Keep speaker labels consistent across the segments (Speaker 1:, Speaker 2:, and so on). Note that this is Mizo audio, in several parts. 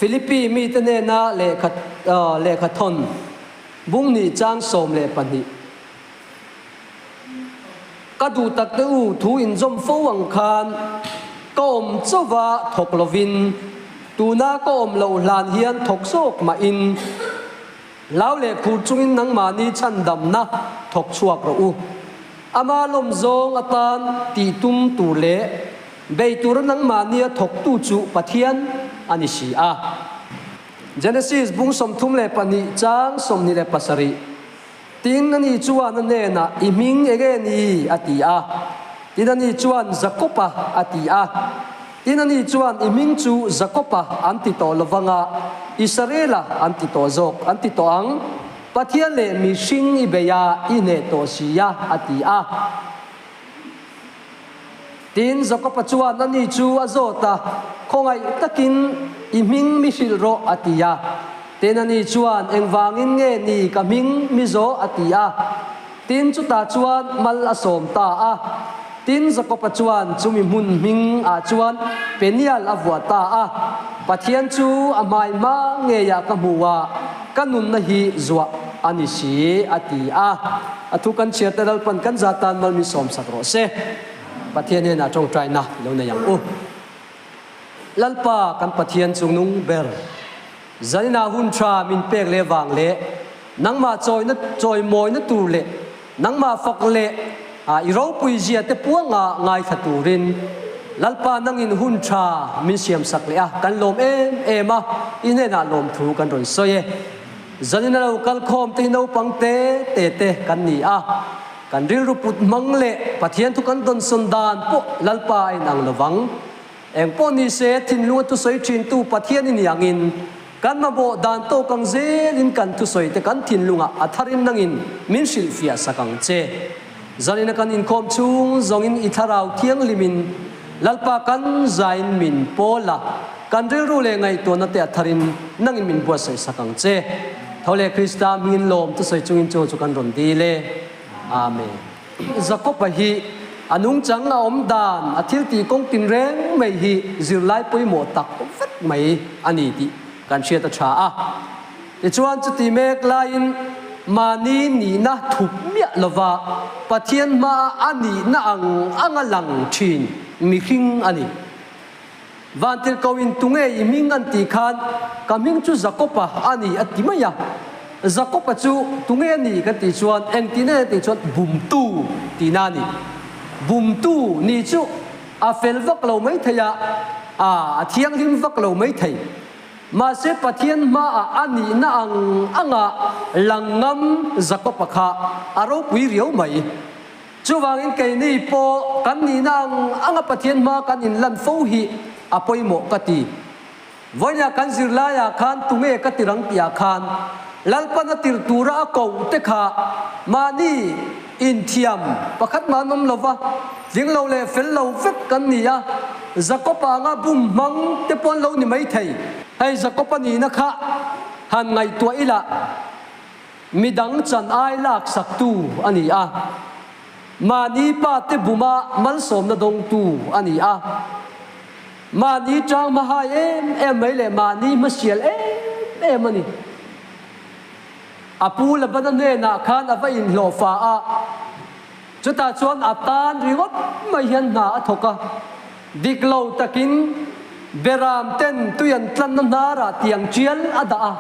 Speaker 1: Philippi mite hnena lehkha lehkha thawn bung hnih chang 12. Ka duh tak te u thu inzawm fo ang khan ka awm chauva thawk lovin tuna ka awm loh hlan hian thawk zawk mahin hlau leh khur chungin nangmahni chhandamna thawk chhuak rawh u. Ama lawm zawng atan tih tum tur leh bei tura nangmahnia thawktu chu Pathian a ni si a. Genesis bung 32 chang 27. Tin, ani chuan a hnenah, I hming enge ni? a ti a. Tin, ani chuan, Jakob-a, a ti a. Tin, ani chuan, I hming chu Jakob-a an ti tawh lovang a, Israel-a an ti tawh zawk, an ti tawh ang. Pathian leh mihring i bei a, i hneh tawh si a, a ti a. Tin, Jakob-a chuan ani chu a zawt a, Khawngaih takin i hming mi hrilh rawh, a ti a. Tin, ani chuan, Engvangin nge ni ka hming mi zawh? a ti a. Tin, chutah chuan mal a sawm ta a. Tin, Jakob-a chuan chumi hmun hming ah chuan Peniel a vuah ta a. Pathian chu a hmai hma ngeiah ka hmu a, ka nunna hi zuah a ni si, a ti a. A thu kan chhiar te Lalpan kan za tan mal min sawm sak rawh se. Pathian hian a tawngtaina lo nei ang u. Lalpa kan Pathian chung nung ber, zaninah hun tha min pek leh vang leh nangmah chawina chawimawina tur leh nangmah fak leh i ropui zia te puanga ngaithla turin Lalpa nangin hun tha min siam sak leh a, kan lawm em em a, i hnenah lawmthu kan rawn sawi e. Zanin a lo kal khawm te hi naupang te te te kan ni a, kan rilru put hmang leh Pathian thu kan dawnsawn dan pawh Lalpa a inang lo vang. Eng pawh ni se thinlunga thusawi thintu Pathian i ni angin kan mamawh dan tawk ang zelin kan thusawi te kan thinlungah a tharin nangin min hrilhfiah sak ang che. Zanin a kan inkhawm chhung zawngin i thlarau thianghlimin Lalpa kan zain min pawl a, kan rilru leh ngaihtuahna te a tharin nangin min buatsaih sak ang che. Tho leh Krista hmingin lawm thusawi chungin chu chu kan rawn dil e. Amen. Jakob-a hi a nungchang a awm dan, a thil tih kawng tinreng mai hi zirlai pawimawh tak vek mai a ni tih kan hriat a tha a. Tichuan chuti mek laiin mahni nihna thup miah lova Pathian hmaah a nihna ang anga lang thin mihring a ni. Vantirhkohin tunge i hming an tih khan ka hming chu Jakob-a a ni a ti mai a. Jakob-a chu tunge a ni kan tih chuan engtin nge tih chuan bumtu tihna a ni. Bumtu nih chu a fel vak lo maithei a, a thianghlim vak lo maithei. Mahse Pathian hmaah a nihna ang anga lang ngam Jakob-a kha a ropui riau mai. Chuvangin keini pawh kan nihna ang anga Pathian hmaa kan inlan fo hi a pawimawh ka ti. Vawiinah kan zirlaiah khan tunge ka tir ang tihah khan Lalpan a tir tura a koh te kha mahni inthiam pakhat mah an awm lo va, tling lo leh fel lo vek kan ni a, Jakob-a anga bum hmang te pawh an lo ni maithei. Hei Jakob-a nihna kha han ngaihtuah ila midang chan ai laksaktu a ni a, mahni pa te buma malsawmna dawngtu a ni a, mahni tang hmahai em em mai leh mahni hmasial em em a ni. A pu Labana hnenah khan a va inhlawh fa a, chutah chuan a tan ringawt mai hian hna a thawk a. Dik lo takin Beram ten tui an tlanna hnarah tiang tial a dah a,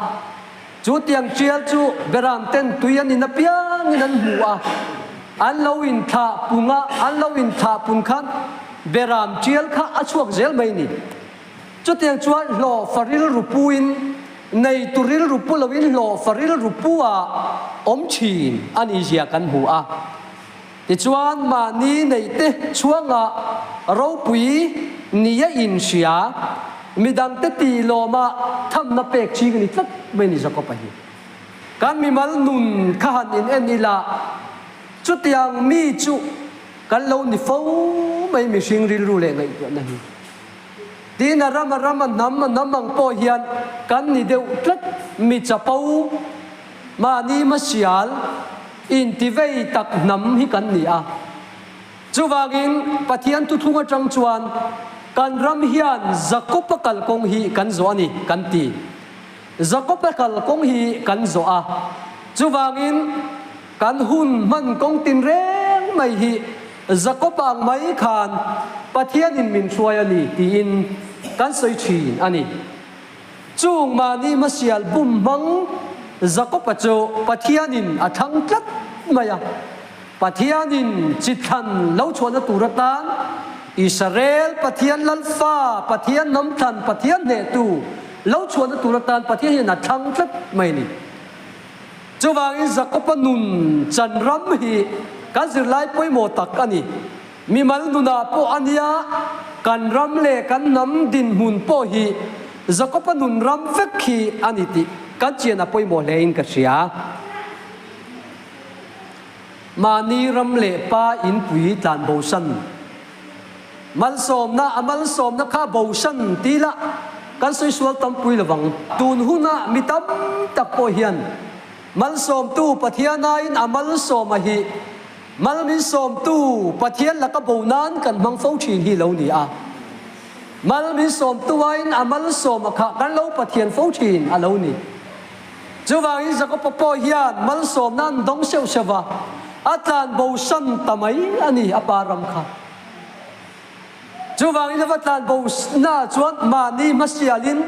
Speaker 1: chu tiang tial chu Beram ten tui an in apiangin an hmu a, an lo inthlah pung a, an lo inthlah pun khan Beram tial kha a chhuak zel mai ni. Chutiang chuan hlawhfa rilru puin neitu rilru pu loin hlawhfa rilru pua awm thin a nih zia kan hmu a. Tichuan mahni neihte chhuanga ropui nia inhria, midangte tih lawma thamna pek ching a ni tlat mai ni Jakob-a hi. Kan mimal nun kha han in en ila, chutiang mi chu kan lo ni fo mai mihring rilru leh ngaihtuahna hi. Tin a ram a ram a hnam a hnam ang pawh hian kan ni deuh tlat mi chapo mahni hmasial intivei tak hnam hi kan ni a. Chuvangin Pathian thuthlung atang chuan. Kan ram hian Jakob-a kalkawng hi kan zawh a ni, kan ti. Jakob-a kalkawng hi kan zawh a, chuvangin kan hun hman kawng tinreng mai hi Jakob-a ang mai khan Pathianin min hruai a ni tiin kan sawi thin a ni. Chung mahni hmasial bum hmang Jakob-a chu Pathianin a thlang tlat mai a. Pathianin chi thlan lo chhuahna tur atan Israel Pathian Lalfa, Pathian hnam thlan, Pathian hnehtu lo chhuahna tur atan Pathian hian a thlang tlat mai a ni. Chuvangin Jakob-a nun chan ram hi kan zirlai pawimawh tak a ni. Mimal nunah pawh a nia, kan ram leh kan hnam dinhmun pawh hi Jakob-a nun ram vek hi a ni tih kan chian a pawimawh hlein ka hria. Mahni ram leh pa inpui tlan bosan. Malsawmna a malsawmna kha bosan ti la kan sawi sual tampui lovang. Tun huna mi tam tak pawh hian malsawmtu Pathian aiin a malsawma hi mal min sawmtu Pathian laka bo nan kan hmang fo thin hi lo ni a. Mal min sawmtu aiin a malsawma kha kan lo Pathian fo thin a lo ni. Chuvangin Jakoba pawh hian malsawmna an dawng seuh seuh va, a tlan bosan ta mai a ni a pa ram kha. Chuvangin a va tlan bosna chuan mahni hmasialin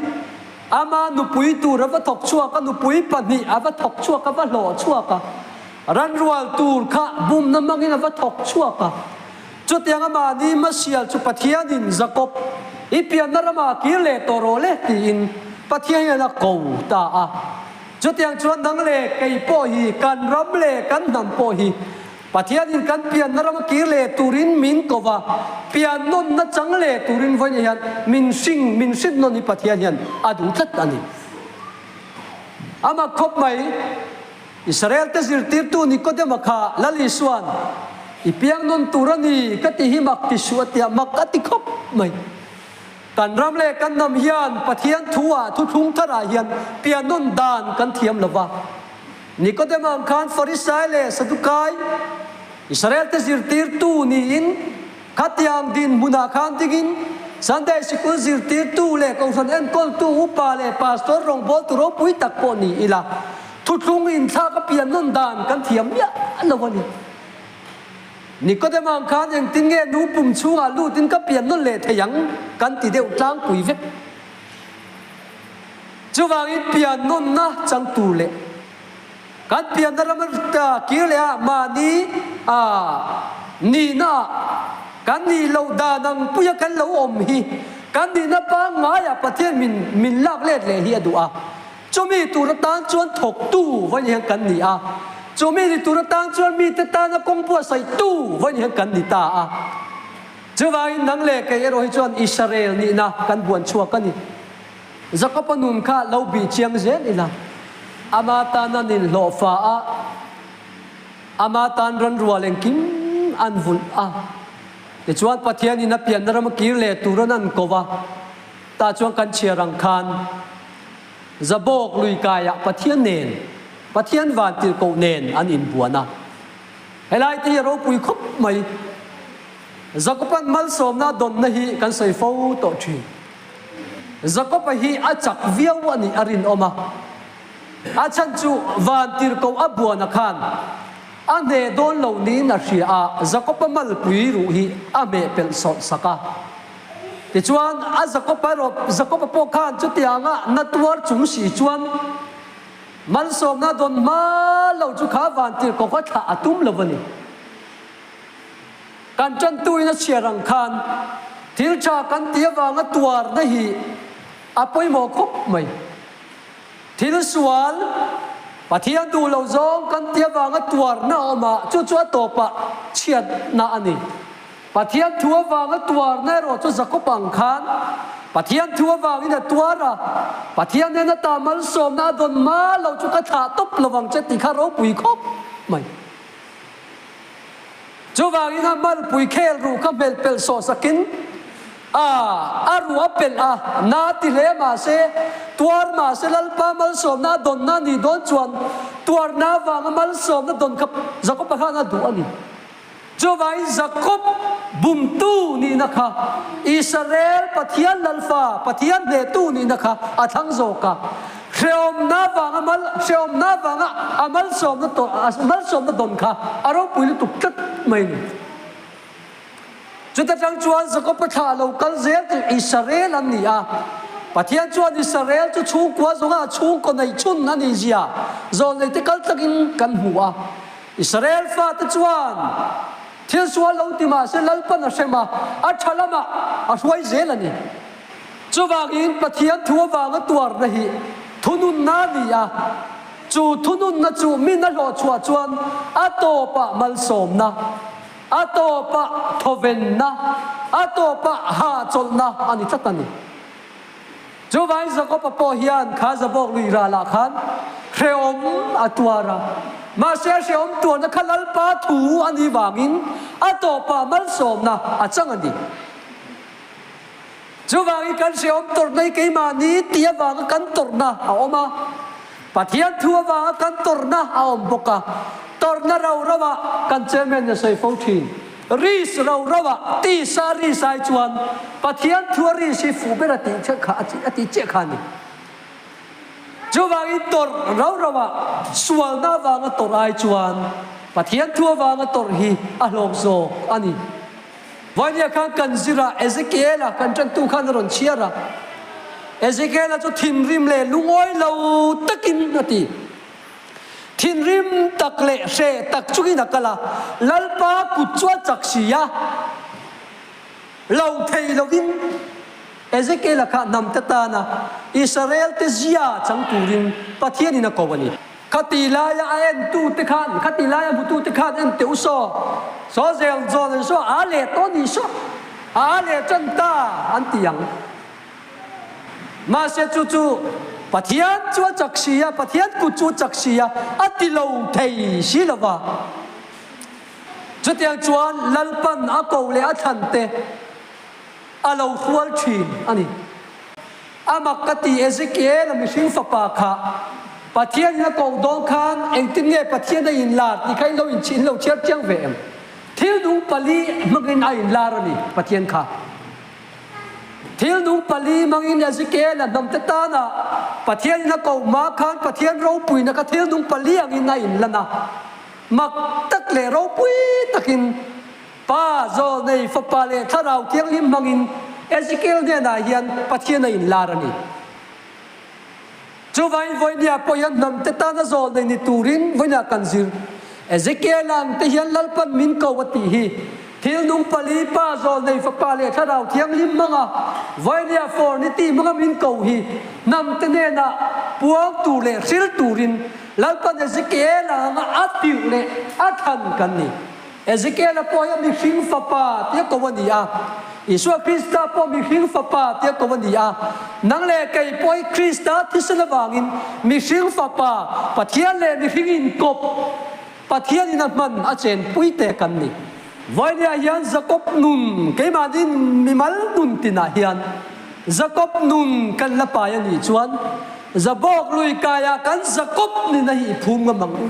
Speaker 1: ama nupui tur a va thawk chhuak a, nupui pahnih a va thawk chhuak a, va hlawh chhuak a, ranrual tur kha bumna hmangin a va thawk chhuak a. Chutianga mahni hmasial chu Pathianin Jakob, i pianna ramah kir leh tawh rawh le tiin Pathian hian a ko ta a. Chutiang chuan nang leh kei pawh hi kan ram leh kan hnam pawh hi Pathianin kan pianna rama kir leh turin min ko va, pian nawnna chang leh turin vawiin hian min hring, min hrin nawn hi Pathian hian a duh tlat a ni. Amah khawp mai. Israel-te zirtirtu Nikodema kha Lal Isua'n, I piang nawn tur a ni, ka ti hi mak ti suh a tia, mak a ti khawp mai. Kan ram leh kan hnam hian Pathian thu-ah, thuthlung tharah hian pian nawn dan kan thiam lo va. Nikodema ang khan Farisai leh Sadukai, Israel-te zirtirtu niin, Khatiang dinhmunah khan dingin Sunday sikul zirtirtu leh kohhran enkawltu upa leh pastor rawngbawltu ropui tak pawh ni ila, thuthlung inthlak a pian nawn dan kan thiam miah lo a ni. Nikodem-ang khan engtin nge nu pum chhungah lutin ka pian nawn leh thei ang kan ti deuh tlangpui vek. Chuvangin pian nawnna chang tur leh. Kan pianna ram kir leh a mahni a nihna ah kan nih loh dan ang puia kan lo awm hi kan nihna pangngaiah Pathian min min lak let leh hi a duh a. Chumi tur atan chuan thawktu vawiin hian kan ni a, chumi ni tur atan chuan mite tana kawng buatsaihtu vawiin hian kan ni ta a. Chuvangin nang leh kei erawh hi chuan Israel nihna kan buan chhuak a ni. Jakob-a nun kha lo bih chiang zel ila, ama tan an inhlawhfa a, ama tan ranrual engkim an vulh a. Tichuan Pathianin a pianna rama kir leh turin an ko va, tah chuan kan chhiar ang khan Zabawk lui kaiah Pathian nen, Pathian vantirhkoh nen an inbuan a. Helai te hi a ropui khawp mai. Jakob-a'n malsawmna a dawnna hi kan sawi fo tawh thin. Jakob-a hi a chak viau a nih a rinawm a, a chhan chu vantirhkoh a buana khan a hneh dawn lo niin a hria a, Jakob-a malpui ruh hi a hmeh pelh sawlh sak a. Tichuan, a Jakob-a erawh, Jakob-a pawh khan chutianga na tuar chung si chuan malsawmna dawn hma lo chu kha vantirhkoh kha thlah a tum lo a ni. Kan ṭantuin a chhiar ang khan thil ṭha kan tih avanga tuarna hi a pawimawh khawp mai. Thil sual, Pathian duh lo zawng kan tih avanga tuarna a awm a, chu chu a tawpah chhiatna a ni. Pathian thu avanga tuarna erawh chu Jakob ang khan Pathian thu avangin a tuar a, Pathian hnena ta malsawmna a dawn hma lo chu ka thlah tawp lovang che tih kha ropui khawp mai. Chuvangin a malpui khel ruh kha hmelh pelh sawh sakin a a ruh a pelh a, na ti hle mahse, tuar mahse Lalpa malsawmna a dawnna a nih dawn chuan tuarna avanga malsawmna dawn kha Jakob-a khan a duh a ni. Chuvangin Jakob. Bumtu nihna kha Israel Pathian Lalfa, Pathian hnehtu nihna kha a thlang zawk a. Hrehawmna vanga mal, hrehawmna vanga a malsawmna tawh, a malsawmna dawn kha a ropui lutuk tlat mai a ni. Chuta tang chuan Jakob-a thlah a lo kal zel chu Israel an ni a. Pathian chuan Israel chu chhungkua zawnga a chhungkaw neih chhun a nih zia zawlneite kal tlakin kan hmu a. Israel fate chuan thil sual lo ti mah se Lalpan a hrem a, a tha lamah a hruai zel a ni. Chuvangin Pathian thu avanga tuarna hi thununna a ni a, chu thununna chu min a hlawhchhuah chuan a tawpah malsawmna, a tawpah thawvenna, a tawpah hahchawlhna a ni tlat a ni. Chuvangin Jakob-a pawh hian kha Zabawk lui ralah khan hrehawm a tuar a, mahse a hrehawm tuarna kha Lalpa thu a nih vangin a tawpah malsawmna a chang a ni. Chuvangin kan hrehawm tawrhna hi keimahni tih avanga kan tawrhna a awm a, Pathian thu avanga kan tawrhna a awm bawk a, tawrhna rau rauah kan chairman a sawi fo thin. Ris rau rauah tisa ris ai chuan Pathian thua ris hi fuh ber a tih che kha a tih chiah kha a ni. Chuvangin tawrh rau rauah sualna avanga tawrh ai chuan Pathian thu avanga tawrh hi a hlawk zawk a ni. Vainia khan kan zirah Ezekiela kan tantu khan a rawn chhiar a, Ezekiela chu thinrim leh lungawi lo takin a ti. Thinrim tak leh hreh tak chungin a kal a, Lalpa kut chu a chak si a, lo thei lovin Ezekiela kha hnamte tana Israelte zia chang turin Pathianin a ko a ni. Khati laia a entute khan, khati laia hmutute khan en teh u saw, saw zel zawn an saw, a leh tawh ni saw, a leh tan ta an ti ang. Mahse chu chu Pathian chu a chak si a, Pathian kut chu a chak si a, a ti lo thei si lo va. Chutiang chuan Lalpan a ko leh a thlan te a lo hrual thin a ni. A mak ka ti Ezekiel a mihring fapa kha Pathian in a koh dawn khan engtin nge Pathian a inlar tih kha in lo in lo chhiar chiang ve em? Thil nung pali hmangin a inlar a ni Pathian kha. Thil nung pali hmangin Ezekiel a hnamte tana Pathian in a koh hma khan Pathian ropuina kha thil nung pali angin a inlan a. Mak tak leh ropui takin Pa, Zawlnei, Fapa leh Thlarau Thianghlim hmangin Ezekiel hnenah hian Pathian a inlar a ni. Chuvangin vawinia pawh hian hnamte tana zawlnei ni turin vawinia kan zir. Ezekiel ang te hian Lalpan min ko a tih hi thil nung pali Pa, Zawlnei, Fapa leh Thlarau Thianghlim hmanga vawinia fawr ni tih hmanga min ko hi hnamte hnenah puang tur leh hril turin Lalpan Ezekiel anga a tirh leh a thlan kan ni. Ezekiela pawh hian mihring fapa tia ko a ni a, Isua Krista pawh mihring fapa tia ko a ni a. Nang leh kei pawh hi Krista thisen avangin mihring fapa, Pathian leh mihring inkawp, Pathianin a hman a chenpui te kan ni. Vawinia hian Jakob nun, keimahni mimal nun tinah hian Jakob nun kan la pai a nih chuan Jabok lui kaiah kan Jakob nihna hi i phum ngam ang u.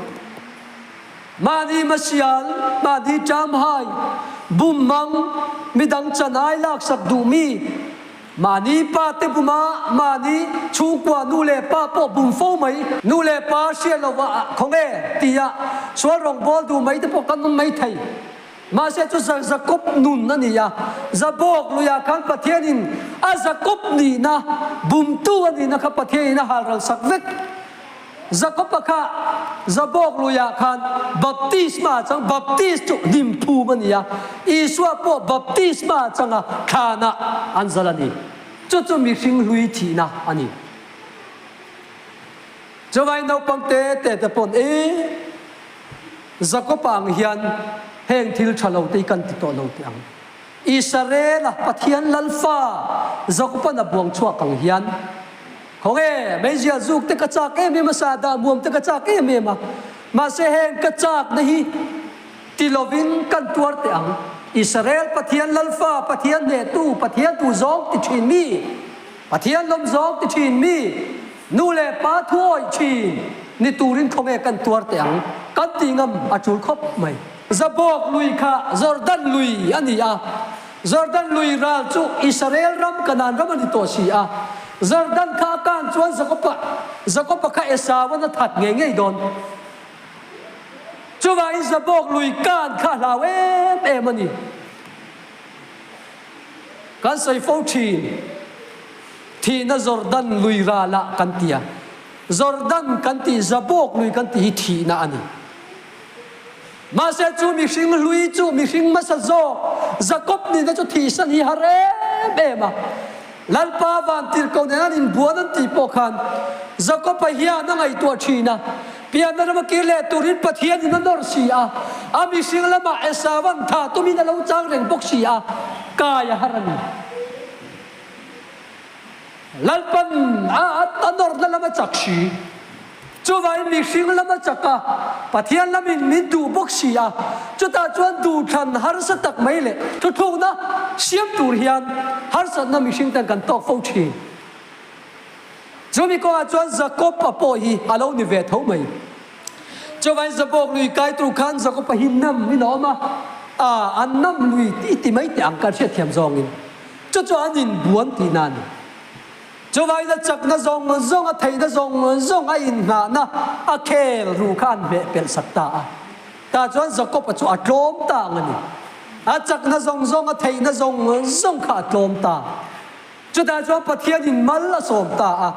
Speaker 1: Mahni hmasial, mahni ṭamhai, bummang, midang chan ai laksak duhmi, mahni pate buma mahni chhungkua nu leh pa pawh bum fo mai, nu leh pa hriat lova khawnge tia sual rawngbâwl duh mai te pawh kan awm mai thei. Mahse chu Jakob nun a ni a, Jabok luiah khan Pathianin a Jakob nihna, bumtu a nihna kha Pathianin a halral sak vek. Jakob-a kha Jabok luiah khan baptisma a chang, baptist chu hnim phum a ni a, Isua pawh baptisma a chang a, thlanah an zal a ni. Chu chu mihring hlui thihna a ni. Chuvangin naupang te te te pawn, E, Jakob-a ang hian heng thil tha lo te hi kan ti tawh lo teh ang. Israel-a Pathian Lalfa Jakob-a'n a buang chhuak ang hian, Khawnge, meizial zuk te ka chak em em a, sahdah muam te ka chak em em a, mahse heng ka chakna hi ti lovin kan tuar teh ang. Israel Pathian Lalfa, Pathian hnehtu, Pathian tu zawng ti thin mi, Pathian lawm zawng ti thin mi, nu leh pa thuawih thin ni turin khawnge kan tuar teh ang, kan ti ngam a tul khawp mai. Jabok lui kha Jordan lui a ni a, Jordan lui ral chu Israel ram Kanaan ram a ni tawh si a. Jordan kha a kan chuan Jakoba Jakoba kha Esauan a that ngei ngei dawn. Chuvangin Jabok lui kan kha a hlau em em a ni. Kan sawi fo thin, thihna Jordan lui ralah kan ti a. Jordan kan tih Jabok lui kan tih hi thihna a ni. Mahse chu mihring hlui chu mihring hmasa zawk Jakob nihna chu thihsan hi har em em a. Lalpa vantirhkoh nen an inbuan an tih pawh khan Jakob-a hian a ngaihtuah thin a, pianna rama kir leh turin Pathianin a nawr si a, a mihring lamah Esauan thah tumin a lo chang reng bawk si a, kai a har a ni. Lalpan a nawrna lam a chak si. Chuvangin mihring lam a chak a, Pathian lamin min duh bawk si a, chutah chuan duhthlan harsa tak mai leh thuthlukna siam tur hian harsatna mihring ten kan tawk fo thin. Chumi kawngah chuan Jakob-a pawh hi a lo ni ve tho mai. Chuvangin Jabok lui kai tur khan Jakob-a hi nam in a awm a, a an nam lui i ti mai teh ang kan hriatthiam zawngin. Chu chu an inbuan tihna a ni. Chuvangin a chakna zawng zawng, a theihna zawng zawng a inngahna a khel ruh kha an hmeh pelh sak ta a. Tah chuan Jakob-a chu a tlawm ta ang a ni. A chakna zawng zawng, a theihna zawng zawng kha a tlawm ta. Chutah chuan Pathianin mal a sawm ta a.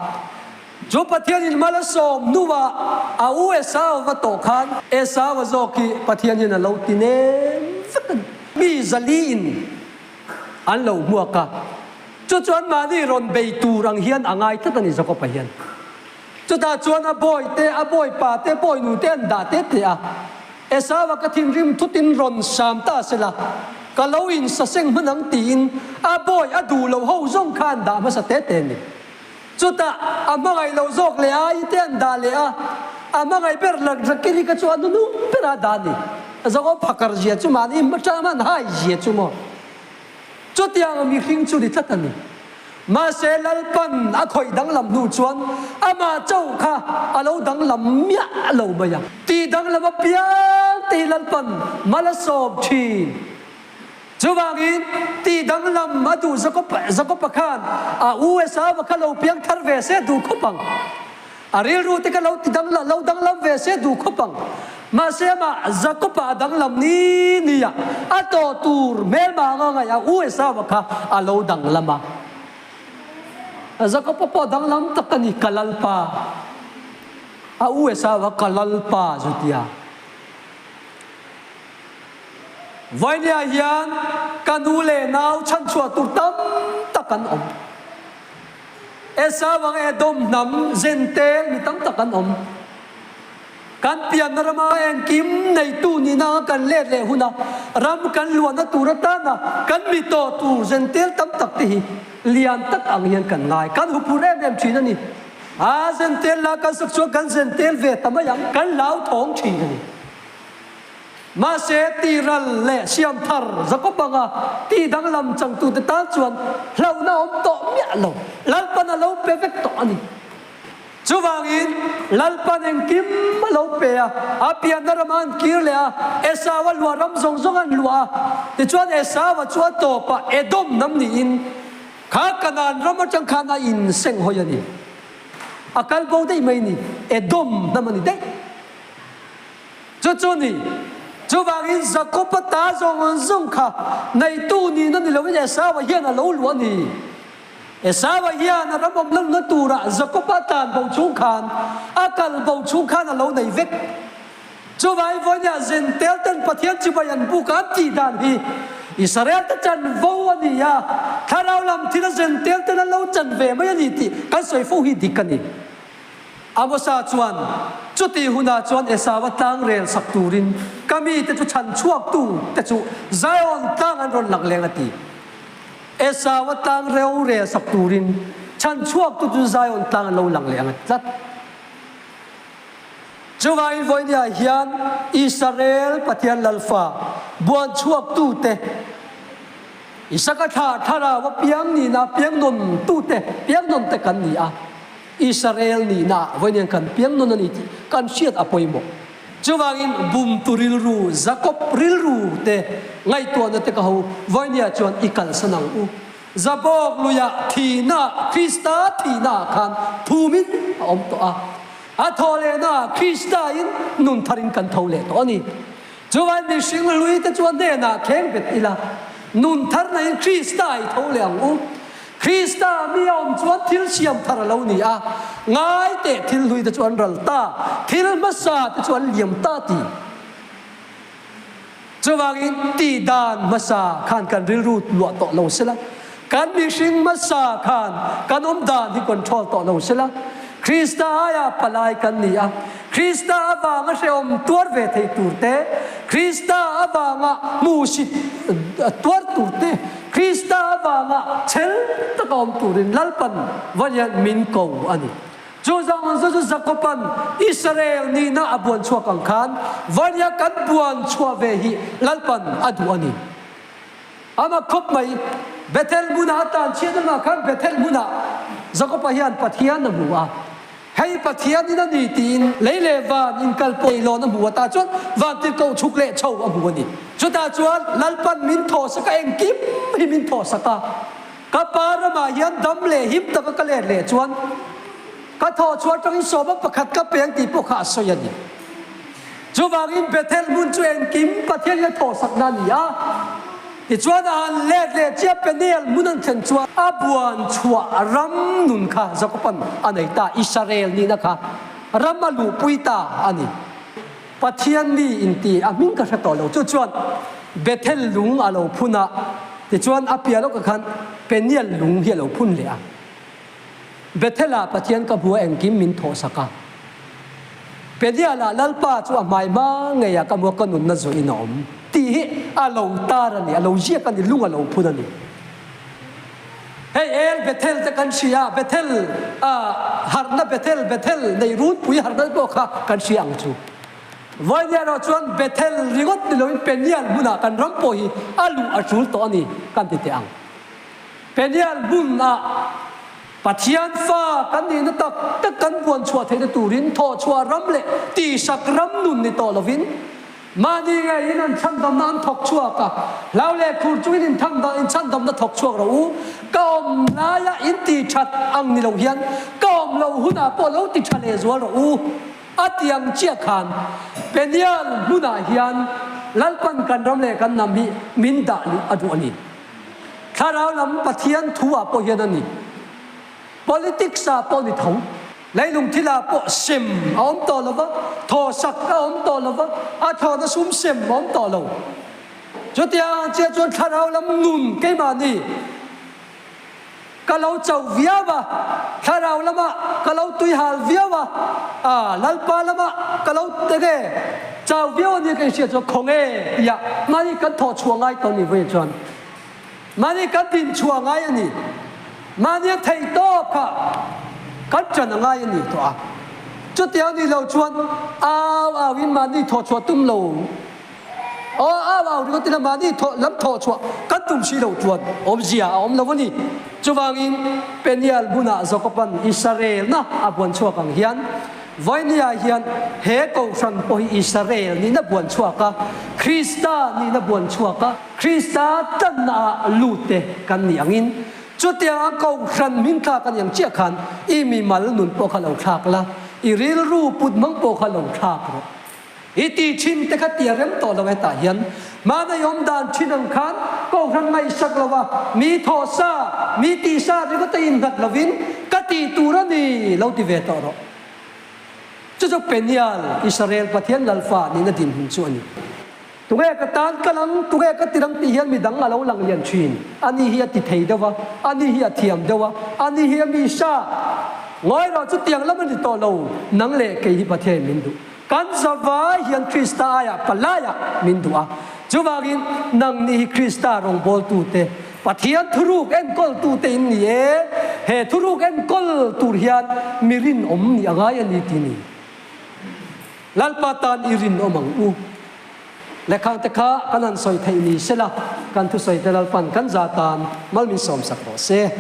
Speaker 1: Chu Pathianin mal a sawm hnuah a u Esau va tawh khan Esau-a zawk hi Pathianin a lo ti nem vek a ni. Mi zaliin An lo hmuak a, chu chuan mahni rawn bei tur ang hian a ngai tlat a ni Jakob-a hian. Chutah chuan a bawi te, a bawi pa te, bawi nu te an dah te te a. Esau-a ka thinrim thutin rawn sam ta sela, ka lo insaseng hman ang tiin a bawi a duh loh ho zawng kha an dah hmasa te te a ni. Chutah a hmangaih loh zawk leh a i te an dah leh a, a hmangaih ber Rakili kha chu a nunung ber a dah a ni. Jakob phakar zia chu mahni hman hai zia chu maw? Chutiang mihring chu ni tlat a ni. Mahse Lalpan a khawih danglam hnu chuan amah chauh kha a lo danglam miah lo mai a. Tih danglam apiang te hi Lalpan mal a sawm thin. Chuvangin, tih danglam a duh Jakob-a khan a u Esau-a kha lo piang thar ve se duh khawp ang. A rilru te kha lo ti danglam, lo danglam ve se duh khawp ang. Mahse amah Jakob-a a danglam ni ni a, a tawh tur hmelma anga ngaih a u Esau-a kha a lo danglam a. Jakob-a pawh danglam tak a ni, ka Lalpa. A u Esau-a ka Lalpa zu tia. Vainia hian ka nu leh nau chhanchhuah tur tam tak an awm. Esau ang Edom hnam Zentel mi tam tak an awm. Kan pianna rama engkim neitu nihna anga kan let leh huna ram kan luahna tur atana kan mi tawh tur Zentel tam tak te hi lian tak ang hian kan ngai. Kan huphur em em thin a ni. A Zentel la kan sak chuan kan Zentel ve ta mai ang. Kan hlauthawng thin a ni. Mahse, tihral leh siam thar Jakob anga tih danglam changtute tan chuan hlauhna a awm tawh miah lo. Lalpan a lo pe vek tawh a ni. Chuvangin, Lalpan engkim a lo pe a, a pianna ramah an kir leh a, Esau-a luah ram zawng zawng an luah a. Tichuan, Esau-a chu a tawpah Edom hnam niin kha Kanaan ram atang khan a inseng hawi a ni. A kal bo daih mai ni, Edom hnam a ni daih. Chu chu ni. Chuvangin Jakob-a ta zawng zawng kha neitu nihna ni loin Esau-a hian a lo luah a ni. Esau-a hian a ram awm lohna turah Jakob-a tlan bo chhung khan, a kal bo chhung khan a lo nei vek. Chuvangin vawinia Zentel ten Pathian chibai an buk a an tih dan hi Israel te chanvo a ni a, thlarau lam thila Zentel ten an lo chan ve mai a ni tih kan sawi fo hi dik a ni. Amosa chuan, Chutih hunah chuan Esau-a tlang rel sak turin ka mite chu chhan chhuaktu te chu Zion tlang an rawn lang leng a ti. Esau-a tlang reu rel sak turin chhan chhuaktu chu Zion tlang an lo lang leh ang a ti tlat. Chuvangin vawinia hian Israel Pathian Lalfa buan chhuaktu te, Isaka thlah thlarau a piang nihna piang nawn tute, piang nawn te kan ni a. Israel nihna vawiin kan piang nawn a ni tih kan hriat a pawimawh. Chuvangin bumtu rilru, Jakob rilru te ngaihtuahna te ka ho Vainia chuan i kalsan ang u. Zabawk luiah thihna, Krista thihnaah khan thumin a awm tawh a. A thaw lehnaah Kristain nun tharin kan tho leh tawh a ni. Chuvangin mihring hlui te chuan hnenah thleng bet ila, nun thar naiin Krista i tho leh ang u. Krista mi a awm chuan thil siam thar a lo ni a, ngai teh thil hlui te chu an ral ta, thil hmasa te chu an liam ta ti. Chuvangin tih dan hmasa khan kan rilru luah tawh lo sela, kan mihring hmasa khan kan awm dan hi control tawh lo sela, Krista aia palai kan ni a, Krista avanga hrehawm tuar ve thei tur te, Krista avanga hmuhsit tuar tur te, Krista avanga chhel taka awm turin Lalpan vawiin min ko a ni. Chu zawng chu chu Jakoban Israel nihna a buan chhuak ang khan vawiin kan buan chhuah ve hi Lalpan a duh a ni. Ama khawp mai, Bethel hmunah a tan chhiat avang khan Bethel hmunah Jakoba hian Pathian a hmu a. Hei Pathian in a ni tiin lei leh van inkal pawh lawn a hmu a, tah chuan vantirhkoh chhuk leh chho a hmu a ni. Chutah chuan Lalpan min thawhsak a, engkim hi min thawhsak a. Ka pa ramah hian dam leh him taka ka let leh chuan ka thawh chhuah atangin sawma pakhat ka peng tih pawh kha a sawi a ni. Chuvangin Bethel hmun chu engkim Pathian hian thawhsakna a ni a. Tichuan a han let leh chiah Peniel hmun an thlen chuan a buan chhuah ram nun kha Jakoban a nei ta, Israel nihna kha ram a luhpui ta a ni. Pathian mi inti a hming ka hre tawh lo. Chu chuan Bethel lung a lo phun a, tichuan a piah lawkah khan Peniel lung hi a lo phun leh a. Bethel-ah Pathian ka hmu a engkim min thawhsak a. Peniel-ah Lalpa chu a hmai hma ngeiah ka hmu a, ka nunna zuiin a awm tih hi a lo tar a ni, a lo ziak a ni, lung a lo phun a ni. Hei El Bethel te kan hria, Bethel harhna Bethel, Bethel nei runpui harhna te pawh kha kan hria ang chu. Vawinia erawh chuan Bethel ringawt ni loin Peniel hmunah kan ram pawh hi a luh a tul tawh a ni kan ti teh ang. Peniel hmunah Pathian fa kan nihna tak tak kan buan chhuah theihna turin thawhchhuah ram leh tihsak ram nun ni tawh lovin Mahni ngeiin an chhandamna an thawk chhuak a, hlau leh khur chungin in chhandamna thawk chhuak rawh u. Ka awm laia in ti that ang ni lo hian ka awm loh hunah pawh lo ti tha leh zual rawh u. A ti ang chiah khan Peniel hmunah hian Lalpan kan ram leh kan hnam hi min dah luh a duh a ni. Thlarau lam Pathian thu ah pawh hian a ni. Politics ah pawh ni tho. Leilung thil ah pawh sem a awm tawh lo va, thawsak a awm tawh lo va, a thawhna sum sem a awm tawh lo. Chutiang chiah chuan thlarau lam nun keimahni ka lo chauh viau a, thlarau lamah ka lo tuihal viau a, a Lalpa lamah ka lo enge chau viau a nia ka inhriat chuan khawnge tia mahni kan thawh chhuah ngai tawh ni vawiin chuan. Mahni kan din chhuah ngai a ni. Mahni a theih tawp kha kan ṭan a ngai a ni tawh a. Chutiang ni lo chuan au au in mahni thawh chhuah tum lo aw au au ringawt ila mahni thawh lam thawh chhuah kan tum si lo chuan awmzia a awm lo a ni. Chuvangin Peniel hmunah Jakoban Israelna a buan chhuak ang hian Vainia hian he kohhran pawh hi Israel nihna buan chhuak a, Krista nihna buan chhuak a, Krista tannaah lut te kan nih angin, chutianga kohhran hming thlak a ni ang chiah khan i mimal nun pawh kha lo thlak la, i rilru put hmang pawh kha lo thlak rawh. I ti thin te kha tia rem tawh lo hetah hian hmana i awm dan thin ang khan kohhran ngaihsak lo a, mi thawh sa, mi tih sa ringawt a innghat lovin ka tih tur a ni lo ti ve tawh rawh. Chu chu Peniel, Israel Pathian Lalfa nihna dinhmun chu a ni. Tunge ka tan ka lang, tunge ka ti lang tih hian midang a lo lang lian thin. Ani hi a ti thei deuh a, ani hi a thiam deuh a, ani hi a mi sa. Ngawi rawh, chutiang lam a ni tawh lo, nang leh kei hi Pathiain min duh. Kan zavai hian Krista aiah palaiah min duh a. Chuvangin nangni hi Krista rawngbawltute, Pathian thuruk enkawltute in ni e. He thuruk enkawl tur hian mi rinawm nih a ngai a ni ti ni. Lalpa tan i rinawm ang u. Lehkhang te kha kan han sawi theih ni sela, kan thusawi te Lalpan kan za tan mal min sawmsak rawh se.